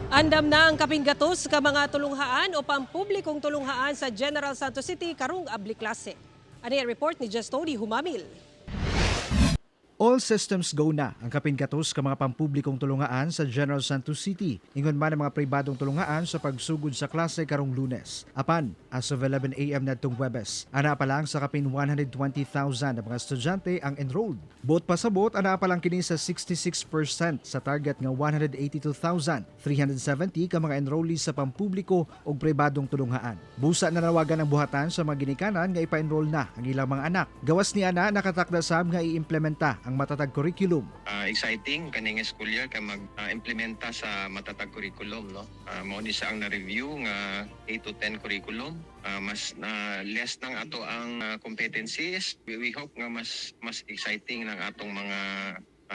Andam na ang kapin gatos ka mga tulunghaan o pampublikong tulunghaan sa General Santos City karong abli klase. Ani ang report ni Justody Humamil. All systems go na ang kapin gatos ka mga pampublikong tulungaan sa General Santos City. Ingon man ang mga pribadong tulungaan sa pagsugod sa klase karong Lunes. Apan, as of 11 a.m. nadtong Huwebes, ana pa lang sa kapin 120,000 na mga estudyante ang enrolled. Buot pasabot, ana pa lang kini sa 66% sa target nga 182,370 ka mga enrollees sa pampubliko ug pribadong tulunghaan. Busa nanawagan ang buhatan sa mga ginikanan nga ipa-enroll na ang ilang mga anak. Gawas ni ana, nakatakda sab nga iimplementa ang matatag curriculum. Exciting kaning school year kay mag-implementa sa matatag curriculum, no. Mao ni siya ang na-review nga 8 to 10 curriculum. Mas na less nang ato ang competencies. We hope nga mas mas exciting ng atong mga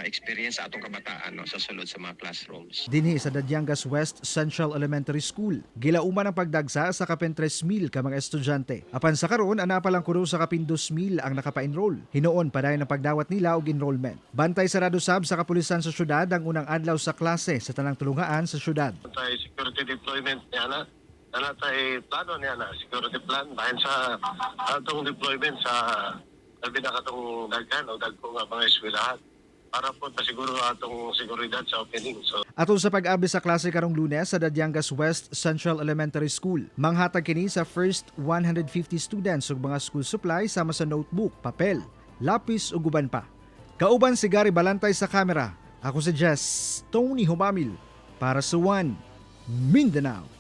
experience sa atong kabataan, no, sa sulod sa mga classrooms. Dinhi sa Dadiangas West Central Elementary School, gilauman ang pagdagsa sa kapin 3,000 ka mga estudyante. Apan sa karon, ana pa lang kuno sa kapin 2,000 ang nakapa-enroll. Hinuon padayon ang pagdawat nila og enrollment. Bantay sarado sab sa kapulisan sa syudad ang unang adlaw sa klase sa tanang tulungaan sa syudad. Tay security deployment niya na. Ana tay plano niya na security plan bahin sa atong deployment sa labi na katong daghan o dagko nga mga eskwelahan para po masiguro atong seguridad sa opening. So Atol sa pag-abli sa klase karong Lunes sa Dadiangas West Central Elementary School, manghatag kini sa first 150 students og mga school supply sama sa notebook, papel, lapis ug uban pa. Kauban si Gary Balantay sa kamera. Ako si Jess Tony Humamil para sa One Mindanao.